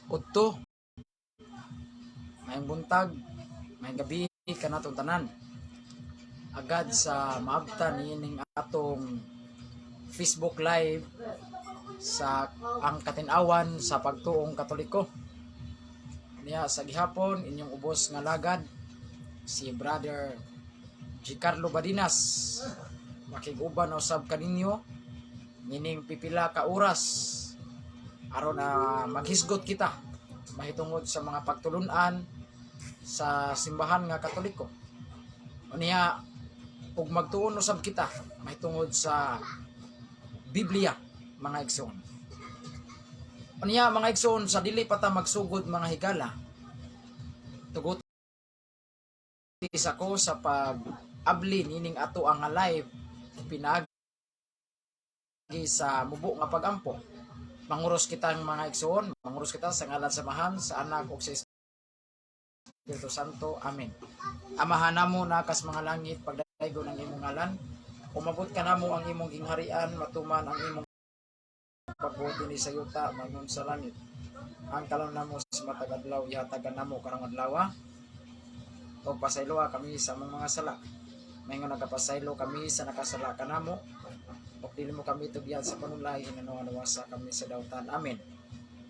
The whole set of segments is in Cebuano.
Udto. Maayong buntag, maayong gabi kanatong tanan. Agad sa maabtan niining atong Facebook Live sa ang katinawan sa pagtuong Katoliko. Niya sa gihapon inyong ubos nga lagad, si Brother Giancarlo Badinas, makig-uban usab kaninyo nining pipila ka oras aron na maghisgot kita mahitungod sa mga pagtulunan sa simbahan nga Katoliko. Unya ug magtuon usab kita mahitungod sa Biblia, mga igsoon. Unya, mga igsoon, sa dili pa ta magsugod, mga higala, tugot ko sa pag-abli nining ato ang nga live pinaagi sa mubo nga pagampo. Manguros kitang mga igsoon, manguros kita sa ngalan sa Amahan, sa Anak ug sa Espiritu Santo. Amen. Amahan namo na kas mga langit, pagdaygon ang imong ngalan. Umabot ka namo ang imong gingharian, matuman ang imong pagbuot dinhi sa yuta mangon sa langit. Ang kalon namo sa matag adlaw ihatagan namo karong adlaw. Ug pasayloa kami sa among mga sala, maingon nagapasaylo kami sa nakasala kanamo. Ug dili mo kami tugyan sa panulay, hinanawa sa kami sa dautan. Amen.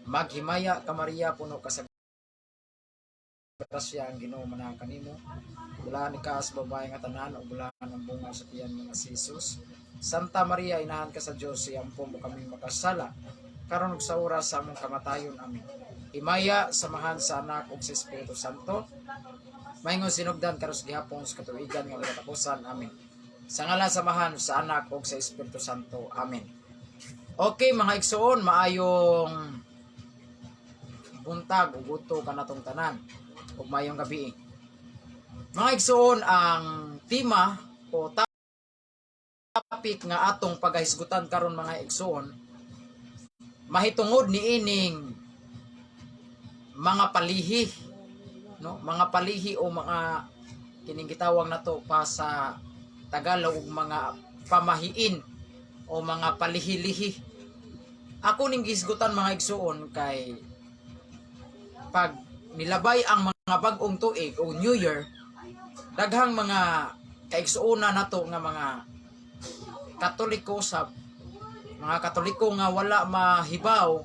Maghimaya ka, Maria, puno ka sa grasya, ang Ginoo manang kanimo. Bulahan ka sa babae nga tanan ug bulahan ang bunga sa tiyan mo nga si Jesus. Santa Maria, inahan ka sa Dios, iampo mo kami makasala karon ug sa oras sa among kamatayon. Amen. Himaya sa Amahan, sa Anak ug sa Espiritu Santo, maingon sinugdan, karon, gihapon, sa katuigan nga katapusan. Amen. Sa ngalan sa Amahan, sa Anak ug sa Espiritu Santo. Amen. Okay, mga igsoon, maayong buntag ug udto kanatong tanan ug maayong gabi. Mga igsoon, ang tema o topic nga atong pagahisgutan karon, mga igsoon, mahitungod niining mga palihi, no, mga palihi o mga kining gitawag nato pa sa Tagalog og mga pamahiin o mga palihilihi. Ako ning gihisgutan, mga igsoon, kay pag nilabay ang mga bag-ong tuig o New Year, daghang mga kaigsuonan nato nga mga Katoliko, sa mga Katoliko nga wala mahibaw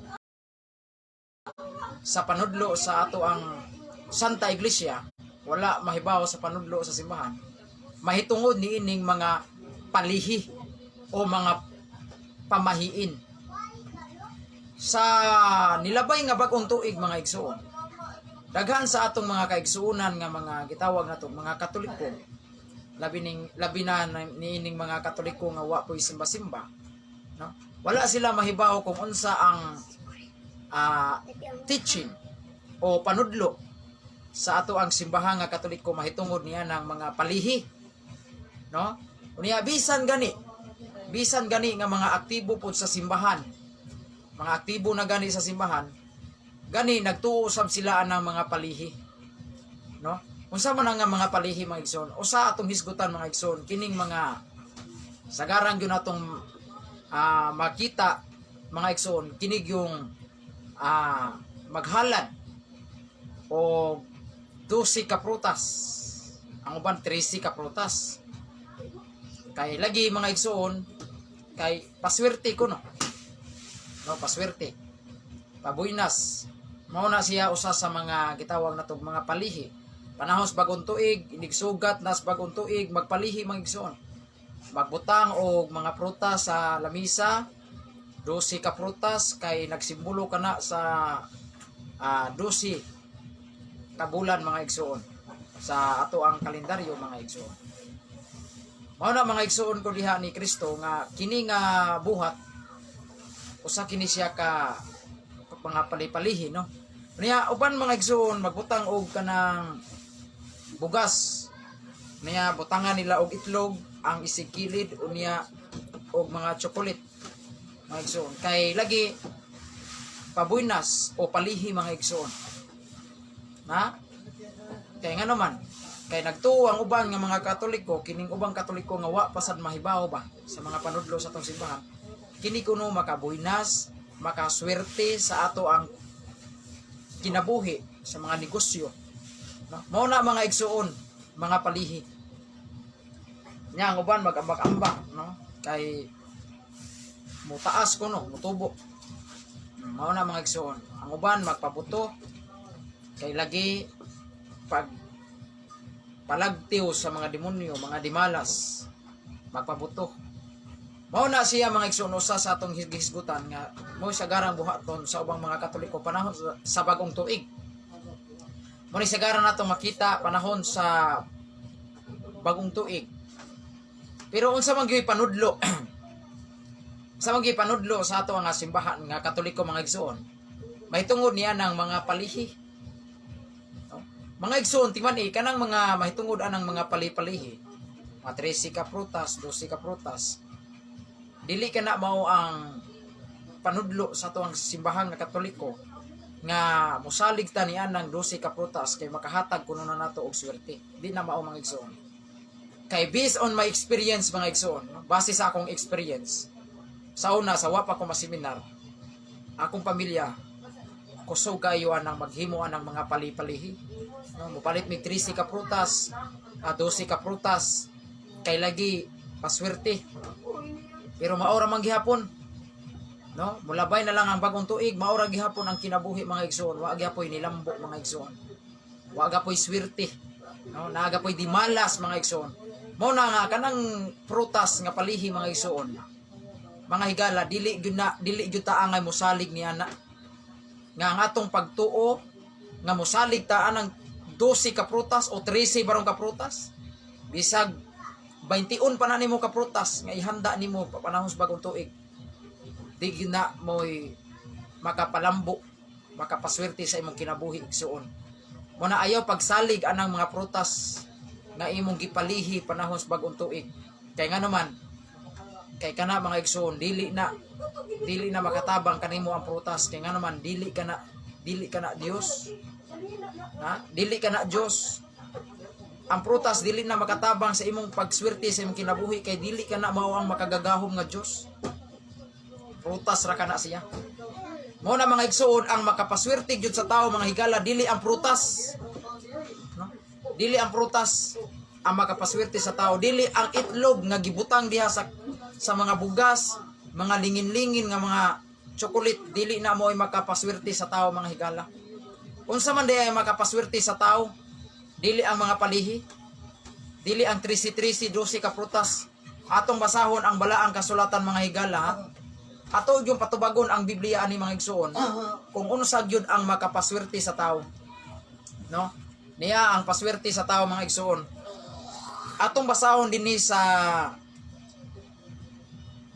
sa panudlo sa ato ang Santa Iglesia, wala mahibaw sa panudlo sa simbahan mahitungod niining mga palihi o mga pamahiin. Sa nilabay nga bag-ong tuig, mga igsuon, daghan sa atong mga kaigsuonan nga mga gitawag nato mga Katoliko, labi ning labi na niining mga Katoliko nga wa po'y simba-simba, no, wala sila mahibaw kung unsa ang teaching o panudlo sa ato ang simbahan nga Katoliko mahitungod niya ng mga palihi, no. Unya bisan gani nga mga aktibo pod sa simbahan, mga aktibo na gani sa simbahan, gani nagtuo sab sila anang mga palihi, no. Unsa man ang nga mga palihi, mga igsoon? Usa atong hisgutan, mga igsoon, kining mga sagaran gyud natong makita, mga igsoon, kini yung maghalad o 12 ka prutas, ang uban 13 ka prutas, kay lagi, mga igsoon, kay paswerte ko, no, paswerte, pabuinas. Mao na siya usa sa mga gitawag natong mga palihi. Panahon sa bagong tuig, inigsugat nas bagong tuig, magpalihi, mga igsoon, magbutang og mga prutas sa lamisa, 12 ka prutas, kay nagsimbolo kana sa 12 ka bulan, mga igsoon, sa ato ang kalendaryo, mga igsoon. Mao na, mga igsoon ko diha ni Kristo, nga kini nga buhat usa kini siya ka mga palipalihi, no. Niya uban, mga igsoon, magbutang og kanang bugas, niya butangan nila og itlog ang isig kilid, unya og mga chocolate, mga igsoon, kay lagi pabuenas o palihi, mga igsoon, na kay nga naman kay nagtuo ang uban nga mga Katoliko, kining ubang Katoliko nga wa pasad mahibaw ba sa mga panudlo sa atong simbahan, kini kuno makabuenas, makaswerte sa ato ang kinabuhi, sa mga negosyo, no? Mao na, mga igsuon, mga palihi. Nya ang uban mag-ambak-ambak, no? Kay mutaas ko, no, mutubo. Mao na, mga igsuon. Ang uban magpabuto kay lagi pag palagtiw sa mga demonyo, mga dimalas, magpabuto. Mao na siya, mga igsuon, usa sa atong hisgutan nga mo sagarang buhaton sa ubang mga Katoliko panahon sa bagong tuig. Mo ni sagaran nato makita panahon sa bagong tuig. Pero unsa man gyud panudlo? Sa man gyud panudlo sa ato nga simbahan nga Katoliko, mga igsuon? Mahitungod niya ng mga palihi. No? Mga igsuon, tingnan eh, kanang mga mahitungod anang mga pali-palihi. Mga 13 ka prutas, 12 ka prutas. Dili ka na mao ang panudlo sa ato ang simbahan nga Katoliko nga mosalig ta niya ng 12 ka prutas kay makahatag kuno na nato og swerte. Di na mao, mga igsoon. Kay based on my experience, mga igsoon, no? Base sa akong experience, sa una, sa wa pa ko maseminar, akong pamilya, kusog kayo anang maghimo anang mga pali-palihi. No, mopalit mig 13 ka prutas, 12 ka prutas, kay lagi paswerte. Pero maora man gihapon. No, mulabay na lang ang bagong tuig, maora gihapon ang kinabuhi, mga igsoon. Wa gihapoy nilambo, mga igsoon. Wa gapoy swerte. No, naa gapoy dimalas, mga igsoon. Mao na nga kanang prutas nga palihi, mga igsoon. Mga higala, dili gyud na, dili gyud ta angay mosalig ni ana. Nga ang atong pagtuo nga mosalig ta anang 12 ka prutas o 13 barong ka prutas. Bisag 21 pa na nimo ka prutas nga ihanda nimo pa panahon sa bagong tuig. Di gyud na mo'y makapalambo, makapaswerte sa imong kinabuhi, igsuon. Mo na ayaw pagsalig anang mga prutas nga imong gipalihi panahon sa bagong tuig. Kay nga naman, kay kana, mga igsuon, dili na makatabang kanimo ang prutas kay nga naman dili ka na Dios. Ha? Dili ka na Dios. Ang prutas dili na makatabang sa imong pagswerte sa imong kinabuhi kay dili ka na mao ang makagagahom nga Dios. Prutas ra kana siya. Mo na, mga igsuon, ang makapaswerte gyud sa tao, mga higala, dili ang prutas. No? Dili ang prutas ang makapaswerte sa tao, dili ang itlog nga gibutang diha sa mga bugas, mga lingin-lingin nga mga chocolate, dili na mo ay makapaswerte sa tao, mga higala. Unsa man diay ay makapaswerte sa tao? Dili ang mga palihi. Dili ang 13-13, 12 ka prutas. Atong basahon ang balaang kasulatan, mga higala, ha? Ato yung patubagon ang Biblia ani, mga igsuon, kung unsa gyud ang makapaswerte sa tao. No? Niya ang paswerte sa tao, mga igsuon. Atong basahon dinhi sa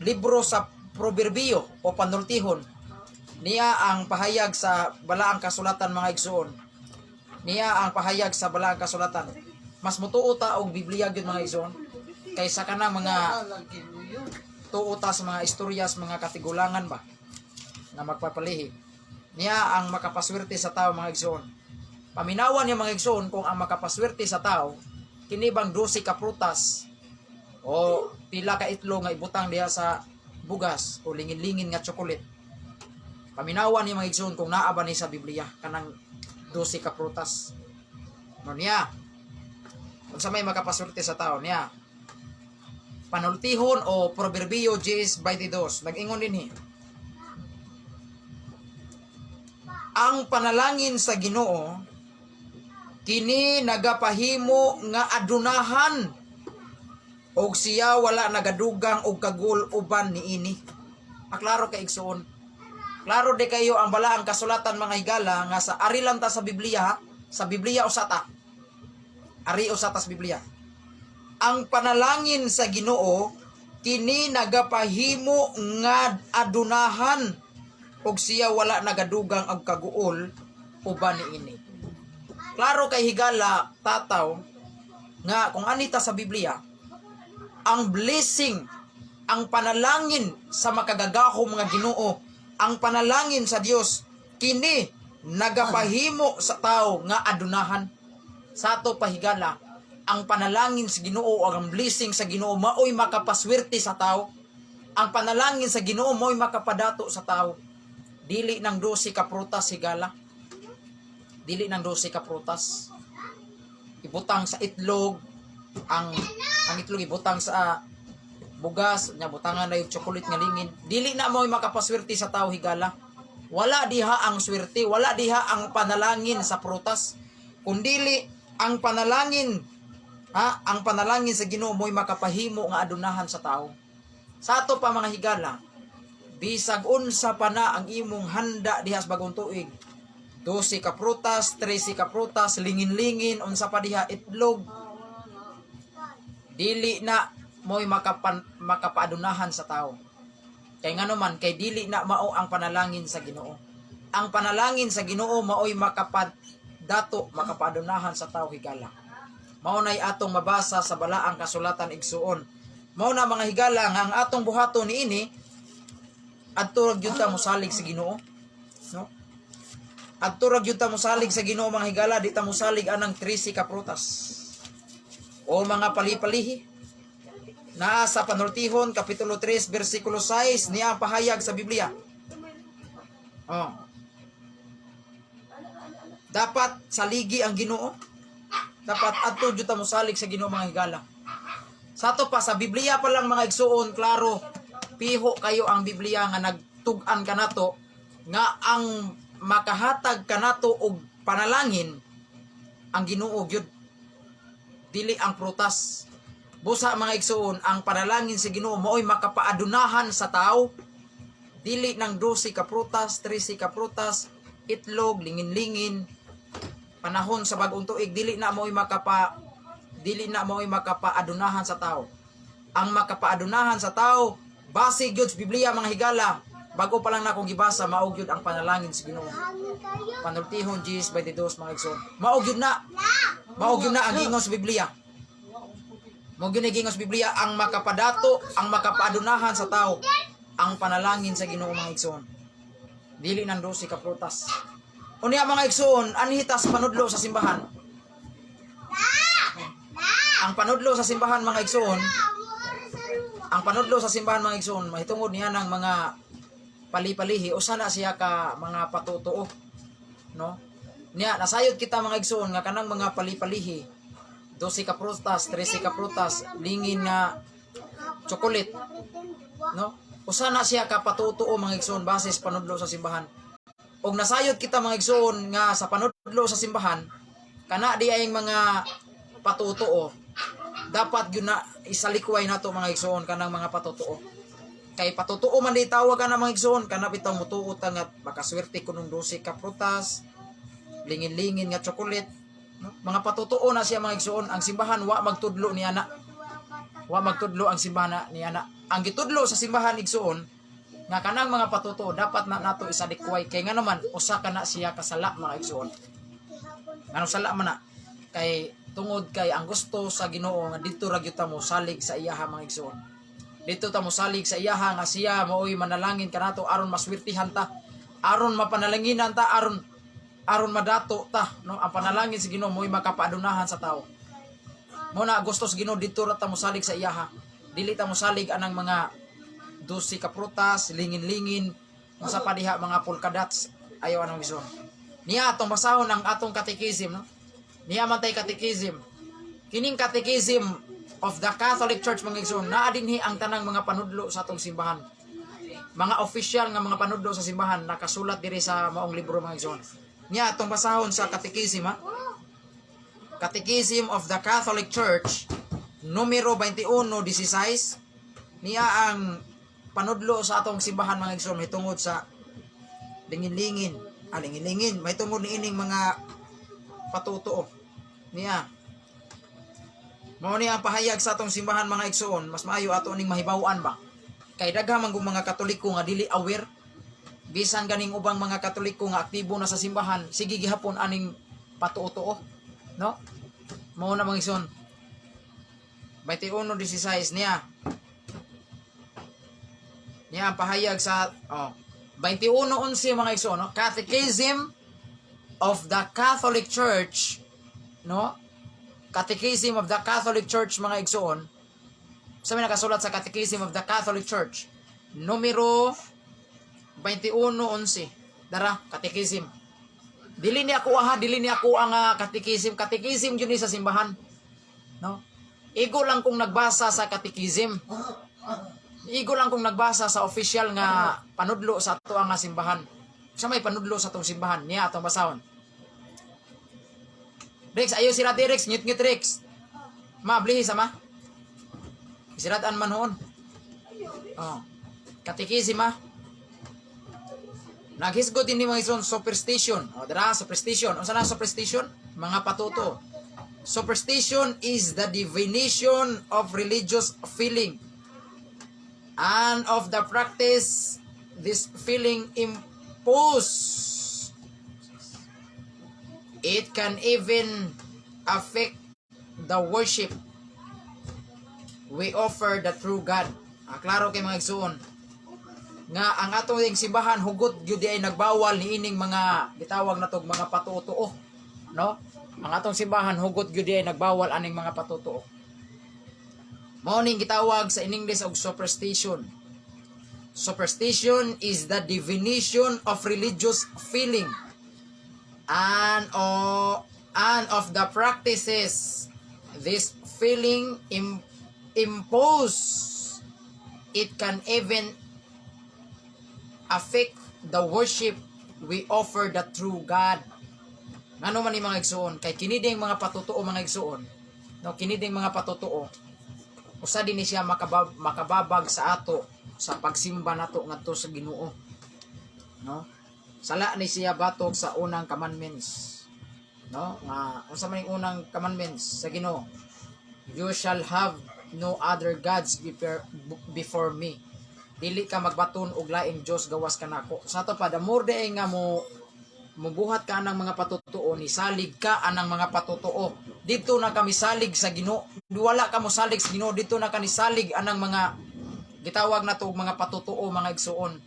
libro sa Proverbio o Panultihon. Niya ang pahayag sa balaang kasulatan, mga igsuon. Niya ang pahayag sa balaang kasulatan. Mas mutuo ta og Biblia gyud, mga igsuon, kaysa kanang mga tuo ta sa mga istorya sa mga katigulangan ba nga magpapalihi. Niya ang makapaswerte sa tao, mga igsuon. Paminawan niya, mga igsuon, kung ang makapaswerte sa tao kini bang 12 ka prutas o pila ka itlog nga ibutang diha sa bugas o lingin-lingin nga chocolate. Paminawan niya, mga igsuon, kung naa ba ni sa Biblia kanang 12 ka prutas. No niya. Unsa may makapaswerte sa tao niya? Panultihon o Proverbio 10:22. Nag-ingon dinhi. Ang panalangin sa Ginoo kini nagapahimo nga adunahan og siya wala nagadugang og kaguol uban niini. Aklaro kay, igsuon. Klaro de kayo ang balaang kasulatan, mga higala, nga sa ari lang ta sa Biblia, ha? Sa Biblia usa ta. Ari usa ta sa Biblia. Ang panalangin sa Ginoo kini nagapahimo nga adunahan og siya wala nagadugang og kaguol uban niini. Klaro kay, higala, tataw nga kung anita sa Biblia, ang blessing, ang panalangin sa makagagahom nga Ginoo, ang panalangin sa Dios kini nagapahimo sa tao nga adunahan. Sa ato pahigala, ang panalangin sa Ginoo o ang blessing sa Ginoo maoy makapaswerte sa tao. Ang panalangin sa Ginoo maoy makapadato sa tao. Dili ng 12 ka prutas, higala. Dili nang 12 ka prutas. Ibutang sa itlog, ang itlog ibutang sa bugas, nya butangan na yung chocolate nga lingin. Dili na mo makapaswerte sa tao, higala. Wala diha ang swerte, wala diha ang panalangin sa prutas. Kundili ang panalangin, ha, ang panalangin sa Ginoo mo'y makapahimo nga adunahan sa tao. Sa ato pa, mga higala, bisag unsa pa na ang imong handa diha sa bagong tuig. 12 ka prutas, 13 ka prutas, lingin-lingin, unsa pa diha, itlog. Dili na mo'y makapaadunahan sa tao. Kay ngano man, kay dili na mao ang panalangin sa Ginoo. Ang panalangin sa Ginoo mao'y makapadato, makapaadunahan sa tao, higala. Mao na'y atong mabasa sa balaang kasulatan, igsuon. Mao na, mga higala, nga ang atong buhaton niini, adto ra gyud ta mosalig sa Ginoo. No? Adto ra gyud ta mosalig sa Ginoo, mga higala, di ta mosalig anang 13 ka prutas o mga palipalihi. Naa sa Panultihon kapitulo 3 bersikulo 6 niya ang pahayag sa Biblia. Oh. Dapat saligi ang Ginoo. Dapat adto jud ta mosalig sa Ginoo, mga higala. Sa ato pa, sa Biblia pa lang, mga igsuon, klaro piho kayo ang Biblia nga nagtug-an kanato nga ang makahatag kanato og panalangin ang Ginoo gyud, dili ang prutas. Busa, mga igsuon, ang panalangin sa Ginoo mao'y makapaadunahan sa tao, dili ng 12 ka prutas, 13 ka prutas, itlog, lingin-lingin, panahon sa bagong tuig, dili na mao'y makapaadunahan sa tao. Ang makapaadunahan sa tao, base gyud sa Biblia, mga higala, bago pa lang na akong gibasa, mao gyud ang panalangin sa Ginoo. Panultihon 10:22, mga igsoon. Mao gyud na. Mao gyud na ang gingon sa Biblia. Mao gyud na gingon sa Biblia ang makapadato, ang makapaadunahan sa tao, ang panalangin sa Ginoo, mga igsoon. Dili nang 12 ka prutas. Unya, mga igsoon, anhi ta sa panudlo sa simbahan. Ang panudlo sa simbahan, mga igsoon, ang panudlo sa simbahan, mga igsoon, mahitungod niya ng mga pali-palihi, usa na siya ka mga patutuo, no? Niya nasayod kita, mga igsoon, nga kanang mga pali-palihi, 12 ka prutas, 13 ka prutas, lingin nga chocolate, no? Usa na siya ka patutuo, mga igsoon, base sa panudlo sa simbahan. Og nasayod kita, mga igsoon, nga sa panudlo sa simbahan, kana di ay mga patutuo, dapat gyud na isalikway nato, mga igsoon, kanang mga patutuo. Kay patutuo man di tawag kana, mga igsoon, kana bitaw mutuo ta nga makaswerte ko nung 12 ka prutas, lingin-lingin nga chocolate, no? Mga patutuo na siya, mga igsoon. Ang simbahan wa magtudlo niya na. Wa magtudlo ang simbahan na niya na. Ang gitudlo sa simbahan, igsuon, nga kanang mga patutuo dapat na nato isalikway kay nga naman usa ka na siya kasala, mga igsuon. Anong sala man na? Kay tungod kay ang gusto sa Ginoo nga didto ra gyud ta mo salig sa iyaha, mga igsuon. Didto ta mo salig sa iyaha nga siya maoy manalangin kanato aron maswertihan ta, aron mapanalanginan ta, aron madato ta, no? Ang panalangin sa Ginoo mo'y makapaadunahan sa tao. Mo na gusto sa Ginoo didto ra ta mosalig sa iyaha. Dili ta mosalig anang mga 12 ka prutas, lingin-lingin, unsa pa diha, mga polka dots. Ayaw anang igsoon. Niya atong basahon ang atong catechism, no? Niya man tay catechism. Kining Catechism of the Catholic Church, mga igsoon, naa dinhi ang tanang mga panudlo sa atong simbahan. Mga official nga mga panudlo sa simbahan nakasulat diri sa maong libro, mga igsoon. Niya atong basahon sa catechism, ha. Catechism of the Catholic Church numero 2116, niya ang panudlo sa atong simbahan, mga igsoon, may tungod sa lingin-lingin, lingin-lingin, may tungod niining mga patutuo. Niya mao ni ang pahayag sa atong simbahan, mga igsoon. Mas maayo ato ning mahibaw-an ba, kay daghan man gud mga Katoliko nga dili aware. Bisan ganing ubang mga Katoliko nga aktibo na sa simbahan, sige gihapon aning patuo-tuo, no? Mao na, mga igsoon. 21:16 niya. Niya ang pahayag sa, oh, 21:11, mga igsoon, no? Catechism of the Catholic Church, no? Catechism of the Catholic Church, mga igsoon. Sa may nakasulat sa Catechism of the Catholic Church, numero 21:11. Dara, Catechism. Dili ni ako aha, dili ni ako ang katekisim. Katekisim yun ni sa simbahan. No? Igo lang kung nagbasa sa katekisim. Igo lang kung nagbasa sa official nga panudlo sa ato ang nga simbahan. Sa may panudlo sa atong simbahan niya atong basahon. Rex, ayo sila di Rex, ngit-ngit Rex. Ma, blihi sama. Siratan man hoon. Oh. Katekisim ah. Naghisgot din ni mga ison superstition. O, dara, superstition. Unsa na superstition? Mga patuto. Superstition is the divination of religious feeling and of the practice this feeling impose. It can even affect the worship we offer the true God. Ah, klaro kay mga igsuon nga ang atong ding simbahan hugot gyud ay nagbawal niining mga gitawag natog mga patutuo, no? Ang atong simbahan hugot gyud ay nagbawal aning mga patutuo. Mao ning gitawag sa in English og superstition. Superstition is the divination of religious feeling and of the practices this feeling impose. It can even affect the worship we offer the true God. Ngano man ni mga igsuon? Kay kini ding mga patutuo, mga igsuon, no, kini ding mga patutuo usa din ni siya makababag sa ato sa pagsimba nato ngadto sa Ginoo, no? Sala ni siya batok sa unang commandments, no? Nga unsa man yung unang commandments sa Ginoo? "You shall have no other gods before me." Dili ka magbaton og laing Dios gawas kanako. Sa ato pa, the more day nga mo mubuhat ka anang mga patutuo, ni salig ka anang mga patutuo, dito na kami salig sa Ginoo. Wala ka mo salig sa Ginoo, dito na kani salig anang mga gitawag nato og mga patutuo, mga igsuon.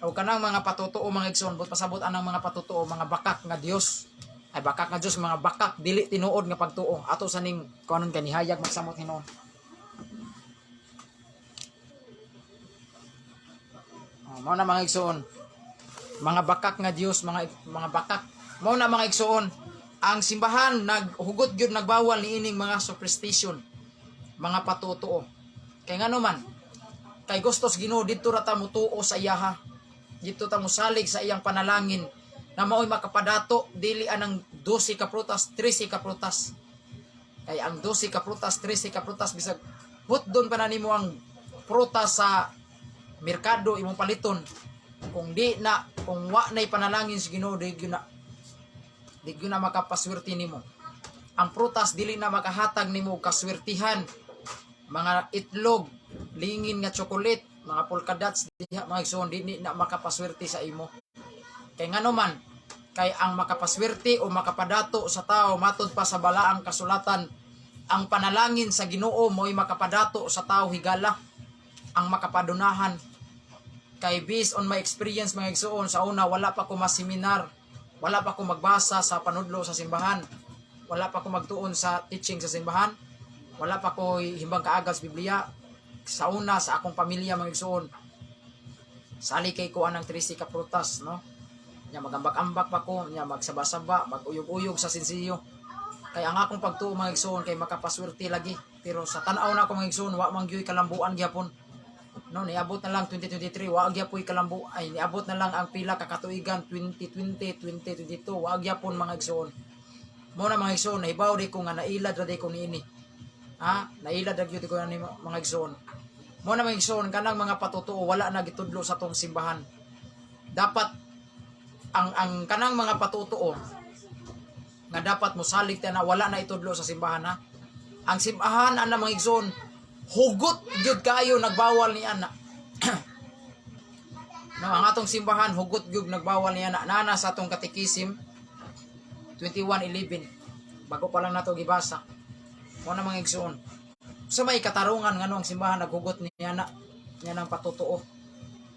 O kanang mga patutuo, mga igsuon, but pasabot anang mga patutuo, mga bakak nga Dios, ay bakak nga Dios, mga bakak, dili tinuod nga pagtuo. Ato sa ning kuanon kay nihayag magsamot hinuon. Oh, mao na mga igsuon, mga bakak nga Dios, mga bakak. Mao na mga igsuon, ang simbahan naghugot gyud nagbawal niining mga superstition, mga patutuo. Kay ngano man? Kay gustos Ginoo didto ra ta motuo sa iyaha, didto ta mosalig sa iyang panalangin na mao'y makapadato, dili anang 12 ka prutas, 13 ka prutas. Kay ang 12 ka prutas, 13 ka prutas, bisag hutdon pa na nimo ang prutas sa merkado imong paliton, kung di na, kung wa na'y panalangin sa Ginoo, di gyud na makapaswerte nimo. Ang prutas dili na makahatag nimo og kaswertihan. Mga itlog, lingin nga chocolate, mga polka dots diha, mga igsoon, di ni na makapaswerte sa imo. Kay ngano man? Kay ang makapaswerte o makapadato sa tao, matod pa sa balaang kasulatan, ang panalangin sa Ginoo mo'y makapadato sa tao, higala, ang makapadunahan. Kay based on my experience, mga igsuon, sa una wala pa ko maseminar, wala pa ko magbasa sa panudlo sa simbahan, wala pa ko magtuon sa teaching sa simbahan, wala pa ko himbang kaagal sa Biblia. Sa una, sa akong pamilya, mga igsuon, sali kay ko anang 13 ka prutas, no? Nya magambak-ambak pa ko, nya magsaba-saba, maguyog-uyog sa sinsiyo. Kay ang akong pagtuo, mga igsuon, kay makapaswerte lagi. Pero sa tan-aw na ako, mga igsuon, wa man gyud kalambuan gyapon, no? Niabot na lang 2023, wa gyapoy kalambu, ay niabot na lang ang pila ka katuigan, 2020, 2022, wa gyapon, mga igsuon. Mo na mga igsuon, nahibaw di ko nga nailad ra di ko niini. Ha, nailad ra gyud ko ani, mga igsuon. Mo na mga igsuon, kanang mga patutuo wala na gitudlo sa tong simbahan. Dapat ang kanang mga patutuo nga dapat mosalig ta na wala na itudlo sa simbahan, ha. Ang simbahan ana, mga igsoon, hugot gyud kayo nagbawal ni ana. No, ang atong simbahan hugot gyud nagbawal ni ana. Nana sa atong Katekisim 21:11. Bago pa lang nato gibasa. Mo na mga igsoon. Sa may katarungan, ngano ang simbahan naghugot ni ana niya ng patutuo?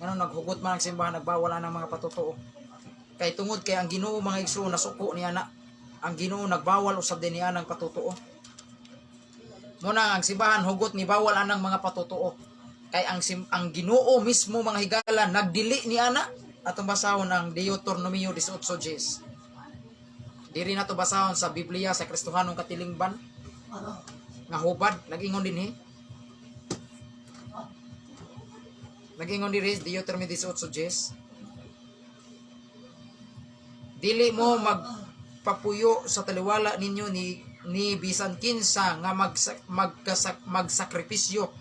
Ngano naghugot man ang simbahan nagbawal ang mga patutuo? Kay tungod kay ang Ginoo, mga igsoon, nasuko ni ana. Ang Ginoo nagbawal usab din niya ng patutuo. Muna ang simbahan hugot ni bawal anang mga patutuo. Kay ang Ginoo mismo, mga higala, nagdili ni ana. Atong basahon ang Deuteronomio 18:10. Diri na to basahon sa Biblia sa Kristohanong Katilingban nga hubad, nag-ingon dinhi. Nag-ingon diri, Deuteronomy 18:10. Dili mo magpapuyo sa taliwala ninyo ni bisan kinsa nga magsakripisyo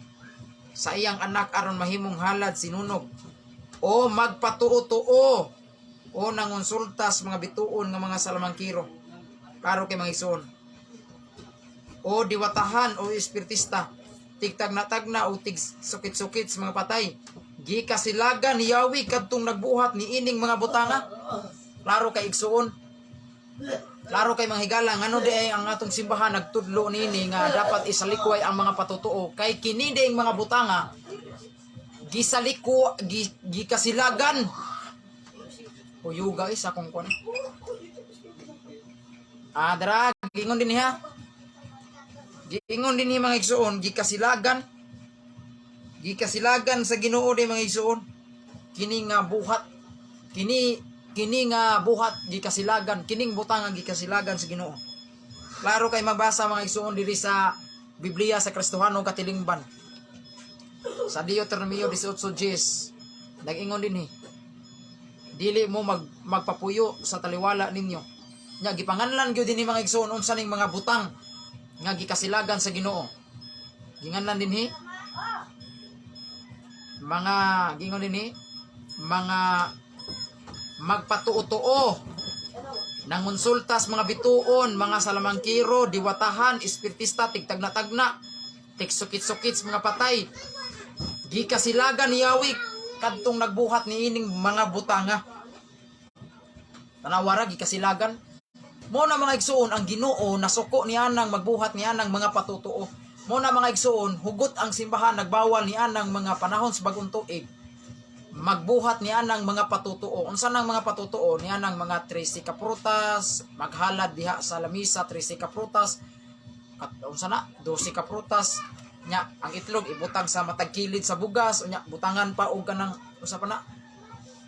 sa iyang anak aron mahimong halad sinunog o magpatuo-tuo o nangonsulta sa mga bituon nga mga salamangkiro. Klaro kay, mga igsoon, o diwatahan o espiritista, tigtagna-tagna o tig sukit-sukit sa mga patay. Gikasilagan ni Yahweh kadtong nagbuhat ni ining mga butanga. Klaro kay, igsuon. Klaro kay, mga higala, ngano di ay ang atong simbahan nagtudlo nini nga dapat isalikway ang mga patutuo, kay kini di mga butanga gisaliko gikasilagan. Uyuga is akong kon. Ah, dara, gingon din niya. Giingon din ni, mga igsuon, gikasilagan. Gikasilagan sa Ginoo di, mga igsuon. Kini nga buhat, kini kini nga buhat gikasilagan, kining butang nga gikasilagan sa Ginoo. Klaro kay magbasa, mga igsuon, diri sa Biblia sa Kristohano Katilingban. Sa Deuteronomio 18:10, nag-ingon din eh. Dili mo magpapuyo sa taliwala ninyo. Nya gipanganlan gyud dinhi, mga igsoon, unsa ning mga butang nga gikasilagan sa Ginoo. Ginganlan dinhi mga, gingon dinhi, mga magpatuo-tuo, nangonsulta sa mga bituon, mga salamangkiro, diwatahan, espiritista, tigtagna-tagna, tigsukit-sukit sa mga patay. Gikasilagan ni Yahweh kadtong nagbuhat ni ining mga butanga. Tanawara, gikasilagan. Mo na, mga igsuon, ang Ginoo nasuko ni anang magbuhat ni anang mga patutuo. Mo na, mga igsuon, hugot ang simbahan nagbawal ni anang mga panahon sa bagong tuig. Magbuhat ni anang mga patutuo. Unsa nang mga patutuo? Ni anang mga 13 ka prutas, maghalad diha sa lamisa 13 ka prutas, at unsa na 12 ka prutas nya, ang itlog ibutang sa matag kilid sa bugas, unya butangan pa og kanang unsa pa na,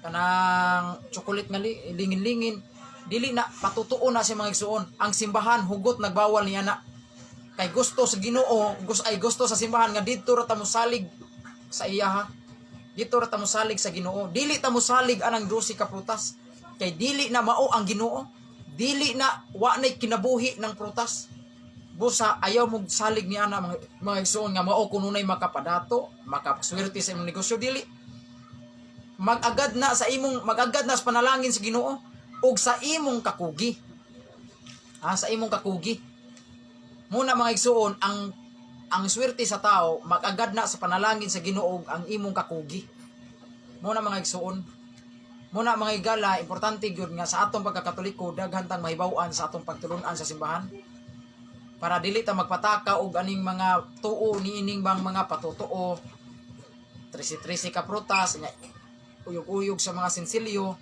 kanang chocolate nga lingin-lingin. Dili na, patutuo na siya, mga igsuon. Ang simbahan hugot nagbawal niya na kay gusto sa Ginoo, gusto ay gusto sa simbahan nga didto ra ta mosalig sa iya ha. Didto ra ta mosalig sa Ginoo, dili ta mosalig anang 12 ka prutas kay dili na mao ang Ginoo, dili na, wa nay kinabuhi ng prutas. Busa ayaw mo salig ni ana, mga igsuon, nga mao kununay makapadato, makaswerte sa imong negosyo. Dili, magagad na sa panalangin sa Ginoo ug sa imong kakugi. Ah, sa imong kakugi. Muna, mga igsuon, ang swerte sa tao magagad na sa panalangin sa Ginoo ug ang imong kakugi. Muna, mga igsuon. Muna, mga igala, importante gyud nga sa atong pagkakatoliko daghan tang mahibaw-an sa atong pagtulun-an sa simbahan para dili ta magpataka og aning mga tuo niining bang mga patutuo, 13-13 ka prutas nya, uyog-uyog sa mga sinsilyo,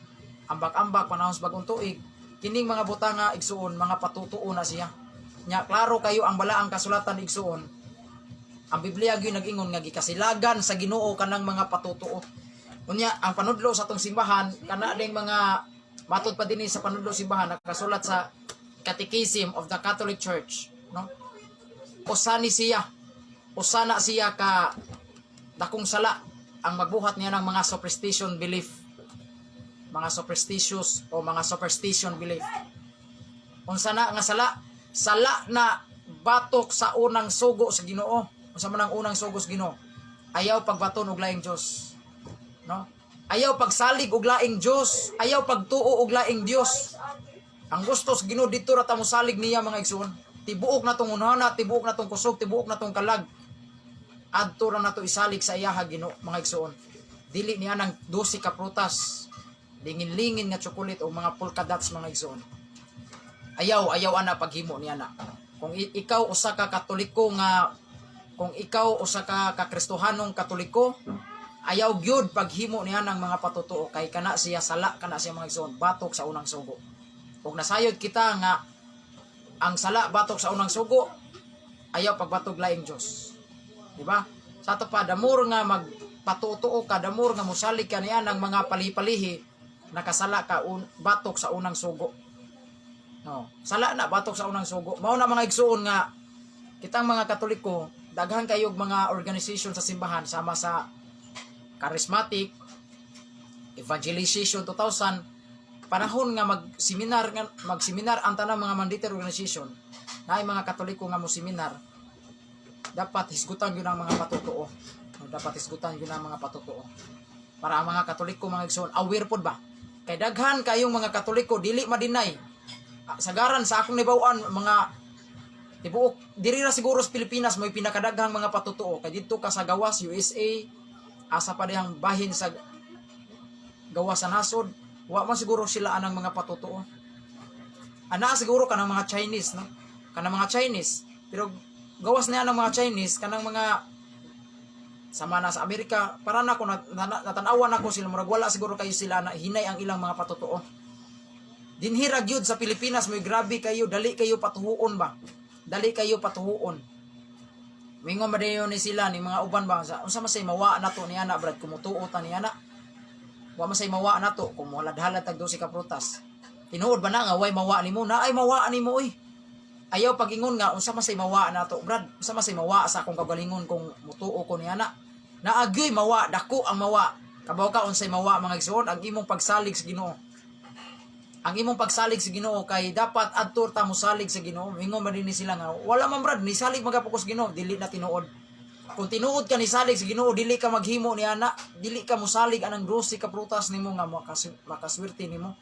ambak-ambak panahon sa bagong tuig. Kining mga butanga, igsuon, mga patutuo na siya. Nya klaro kayo ang balaang kasulatan, igsuon. Ang Biblia gyud nag-ingon nga gikasilagan sa Ginoo kanang mga patutuo. Unya ang panudlo sa atong simbahan, kana ding mga matod pa dinhi sa panudlo simbahan, nakasulat sa Catechism of the Catholic Church, no, usa ni siya, usa na siya ka dakong sala ang magbuhat niya ng mga superstition belief, mga superstitious o mga superstition belief. Unsa na nga sala? Sala na batok sa unang sugo sa Ginoo. Unsa man ang unang sugo sa Ginoo? Ayaw pagbaton og laing Dios, no? Ayaw pagsalig og laing Dios, ayaw pagtuo og laing Dios. Ang gusto sa Ginoo, didto ra ta mosalig niya, mga igsoon. Tibuok na tong unhana, tibuok na tong kusog, tibuok na tong kalag, adto ra nato isalig sa iyaha Ginoo, mga igsoon. Dili niya nang 12 ka prutas, lingin-lingin nga chocolate o mga polka dots, mga igsoon. Ayaw, ayaw ana paghimo niya na. Kung ikaw usa ka Katoliko nga, kung ikaw usa ka kakristohanong Katoliko, ayaw gyud paghimo niya ng mga patutuo kay kana siya sala, kana siya, mga igsoon, batok sa unang sugo. Ug nasayod kita nga ang sala batok sa unang sugo, ayaw pagbatog laing Dios. Di ba? Sa ato pa, the more nga magpatutuo ka, the more nga musalig ka niya ng mga palipalihi, nakasala ka batok sa unang sugo. No, sala na batok sa unang sugo. Mao na, mga igsuon, nga kitang mga Katoliko, daghan kayog mga organization sa simbahan sama sa Charismatic Evangelization 2000. Panahon nga mag-seminar ang tanang mga mandatory organization, naay mga Katoliko nga mo seminar, dapat hisgutan gyud ang mga patutuo. No, dapat hisgutan gyud ang mga patutuo para ang mga Katoliko, mga igsoon, aware pod ba, kay daghan kayong mga Katoliko dili ma-deny. Ah, sagaran sa akong nahibaw-an, mga tibuok diri ra siguro sa Pilipinas may pinakadaghang mga patutuo, kay didto ka sa gawas USA, asa pa dihang bahin sa gawas sa nasod, wa man siguro sila anang mga patutuo. Ana siguro kanang mga Chinese, no, kanang mga Chinese, pero gawas niya ng mga Chinese, kanang mga sama na sa Amerika, para na ako natanawan ako sila, murag wala siguro kayo sila na hinay ang ilang mga patutuo. Dinhi ra gyud sa Pilipinas mo'y grabe kayo, dali kayo patuhuon ba, dali kayo patuhuon. Mingon ba dayon ni sila ni mga uban ba sa unsa man say mawa nato ni ana, brad, kung mutuo ta ni ana? Wa man say mawa nato kung mohalad-halad tag 12 ka prutas. Tinuod ba na nga way mawa nimo? Naay mawa nimo oy. Ayaw pag-ingon nga unsa man say mawa nato, brad, unsa man say mawa sa akong kagalingon kung mutuo ko ni ana? Naagyoy mawa, dako ang mawa. Kabaw ka unsay mawa, mga igsoon? Ang imong pagsalig sa Ginoo, ang imong pagsalig sa Ginoo, kay dapat adto ta mosalig sa Ginoo. Mingon man din ni sila nga wala man, brad, nisalig magapukos Ginoo. Dili na tinuod. Kung tinuod ka nisalig sa Ginoo, dili ka maghimo ni ana, dili ka mosalig anang 12 ka prutas nimo nga makaswerte nimo.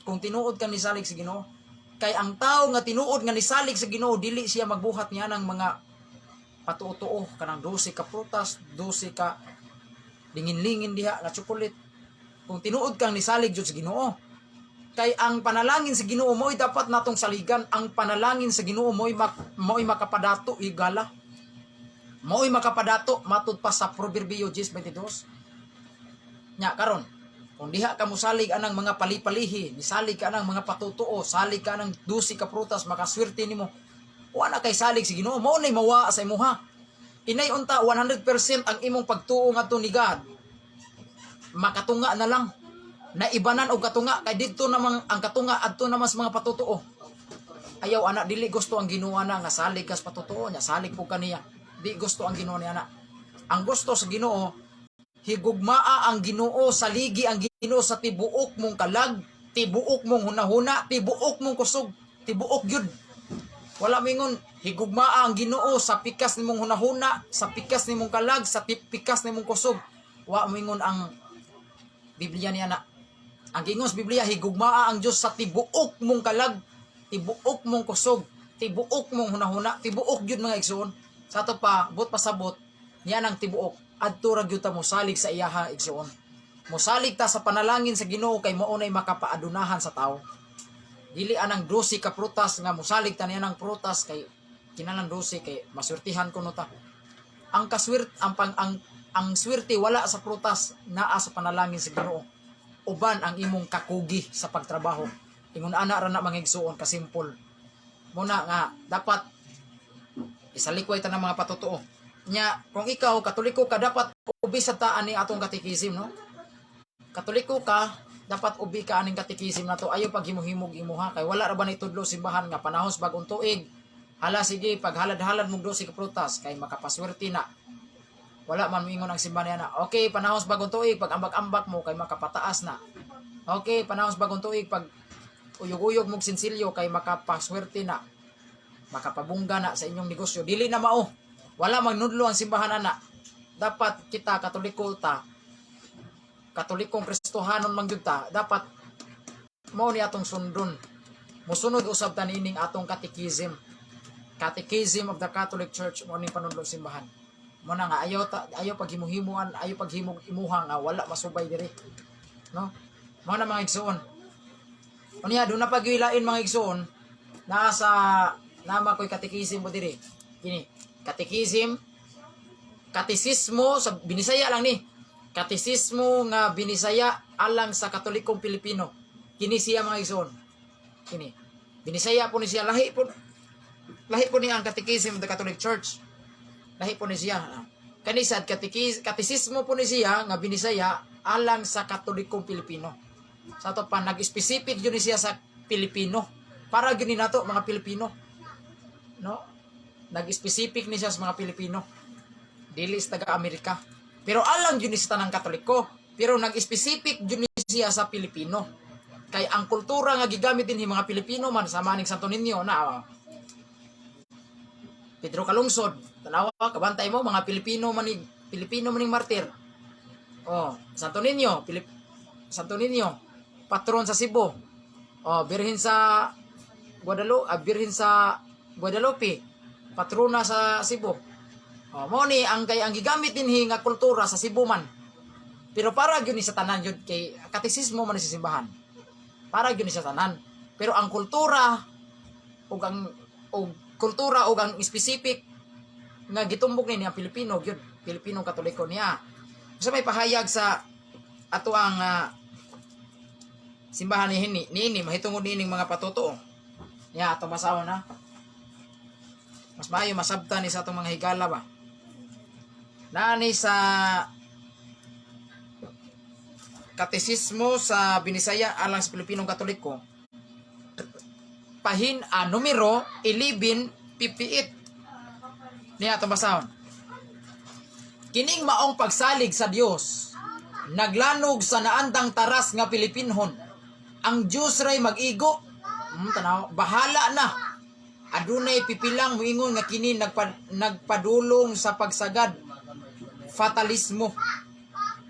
Kung tinuod ka nisalig sa Ginoo, kay ang tao nga tinuod nga nisalig sa Ginoo, dili siya magbuhat niya ng mga patuo-tuo, kanang 12 ka prutas, 12 ka lingin-lingin diha nga chocolate. Kung tinuod kang nisalig jud sa Ginoo, kay ang panalangin sa Ginoo mo'y dapat natong saligan. Ang panalangin sa Ginoo mo'y makapadato igala. Mo'y makapadato matud pa sa Proverbio 10:22. Nya karon, kung diha ka mosalig anang mga palipalihi, nisalig ka anang mga patutuo, salig ka anang 12 ka prutas, makaswerte nimo. Wa na kay salig sa Ginoo, mao nay mawa sa imuha. Inay unta 100% ang imong pagtuo ngadto ni God. Makatunga na lang na ibanan og katunga, kay didto namang ang katunga adto naman sa mga patutuo. Ayaw ana, dili gusto ang Ginoo ana nga salig kas patutuo nya salig po kaniya. Di gusto ang Ginoo niya na. Ang gusto sa Ginoo, higugmaa ang Ginoo, saligi ang Ginoo sa tibuok mong kalag, tibuok mong hunahuna, tibuok mong kusog, tibuok gyud. Wala mingon higugmaa ang Ginoo sa pikas nimong hunahuna, sa pikas nimong kalag, sa pikas nimong kusog. Wa mingon ang Biblia niya na. Ang gingon sa Biblia, higugmaa ang Dios sa tibuok mong kalag, tibuok mong kusog, tibuok mong hunahuna, tibuok gyud, mga igsoon. Sa ato pa, buot pasabot, niya nang tibuok, adto ra gyud ta mosalig sa iyaha, igsoon. Mosalig ta sa panalangin sa Ginoo kay mao nay makapaadunahan sa tao. Dili anang 12 ka prutas nga mosalig ta niya ng prutas kay kinahanglan 12 kay maswertihan kuno ta. Ang kaswert ang pang ang swerte wala sa prutas, naa sa panalangin sa Ginoo. Uban ang imong kakugi sa pagtrabaho. Ingon ana ra na, mga igsuon, kasimpol. Muna nga dapat isalikway ta ng mga patutuo. Nya kung ikaw Katoliko ka, dapat ubi sa ta ani atong katekisim, no? Katoliko ka, dapat ubi ka aning katekisim na to. Ayaw paghimo-himog imuha kay wala ra ba tudlo simbahan nga panahon sa bagong tuig. Hala sige, paghalad-halad mong 12 ka prutas kay makapaswerte na. Wala man moingon ang simbahan niya na. Okay, panahon sa bagong tuig, pag ambak-ambak mo kay makapataas na. Okay, panahon sa bagong tuig, pag uyog-uyog mong sinsilyo kay makapaswerte na. Makapabungga na sa inyong negosyo. Dili na mao. Wala magnudlo ang simbahan ana. Dapat kita Katoliko ta, Katolikong Kristohanon man gyud ta, dapat mao ni atong sundon. Mosunod usab ta niining atong catechism. Catechism of the Catholic Church, mo ning panudlo sa simbahan. Mo na nga ayaw ta, ayaw paghimuhimuan, ayaw paghimog imuha nga wala masubay diri. No? Mo na, mga igsoon. Unya doon na pagwilain, mga igsoon, naa sa nama ko'y katekisim mo diri. Kini, katekisim, katisismo sa Binisaya lang ni. Katisismo nga Binisaya alang sa Katolikong Pilipino. Kini siya, mga igsoon. Kini. Binisaya po ni siya, lahi po ni ang Catechism of the Catholic Church. Lahi po ni siya. Kani sad katisismo po ni siya nga Binisaya alang sa Katolikong Pilipino. Sa ato pa nag-specific yun ni siya sa Pilipino. Para gyud ni nato mga Pilipino. No? Nag-specific ni siya sa mga Pilipino. Dili sa taga-Amerika. Pero alang gyud ni sa tanang Katoliko. Pero nag-specific gyud ni siya sa Pilipino. Kay ang kultura nga gigamit dinhi mga Pilipino man, sama ning Santo Niño na Pedro Calungsod, tanawa, kabantay mo, mga Pilipino man ni Pilipino man ning martir. Oh, Santo Niño, Santo Niño, patron sa Cebu. Oh, Birhen sa Guadalupe, patrona sa Cebu. Oh, mo ni ang kay ang gigamit dinhi nga kultura sa Cebu man. Pero para gyud ni sa tanan gyud kay katisismo man ni sa simbahan. Para gyud ni sa tanan. Pero ang kultura ug ang specific nga gitumbok ni ang Pilipino gyud, Pilipino Katoliko niya. Sa may pahayag sa ato ang simbahan ni hini niini mahitungod niining mga patutuo. Niya ato basahon na. Mas maayo masabtan ni sa atong mga higala ba. Naani sa Katesismo sa Binisaya alang sa Pilipinong Katoliko, pahin a numero 1158 niya, atong basahon. Kining maong pagsalig sa Dios naglanog sa naandang taras nga Pilipinhon. Ang Dios ray mag-igo. Tanaw, bahala na. Adunay pipilang moingon nga kini nagpadulong sa pagsagad, fatalismo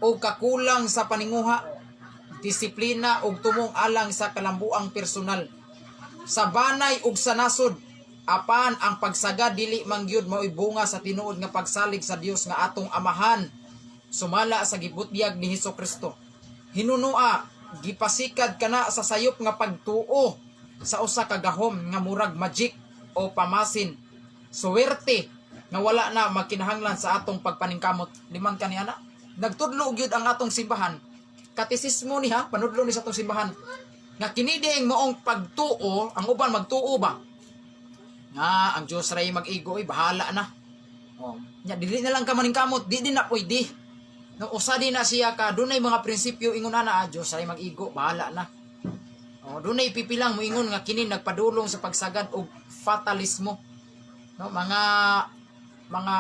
o kakulang sa paninguha, disiplina ug tumong alang sa kalambuang personal sa banay ug sa nasod. Apan ang pagsagad dili man gyud maoy bunga sa tinuod nga pagsalig sa Dios nga atong Amahan sumala sa gibutyag ni Hesus Kristo. Hinunua, gipasikad kana sa sayop nga pagtuo sa usa ka gahom nga murag magic o pamasin, suwerte nga wala na magkinahanglan sa atong pagpaningkamot. Liman kani ana, nagtudlo gyud ang atong simbahan, katisismo niya, panudlo ni sa atong simbahan nga kini diing maong pagtuo. Ang uban magtuo ba nga ang Dios ray mag-igo, ay bahala na. Oh, nya dili na lang ka maningkamot, di din na pwede, no? Usa din na siya ka dunay mga prinsipyo ingon ana, ah, Dios ray mag-igo, bahala na. Oh, dunay pipilang moingon nga kini nagpadulong sa pagsagad og fatalismo, no? Mga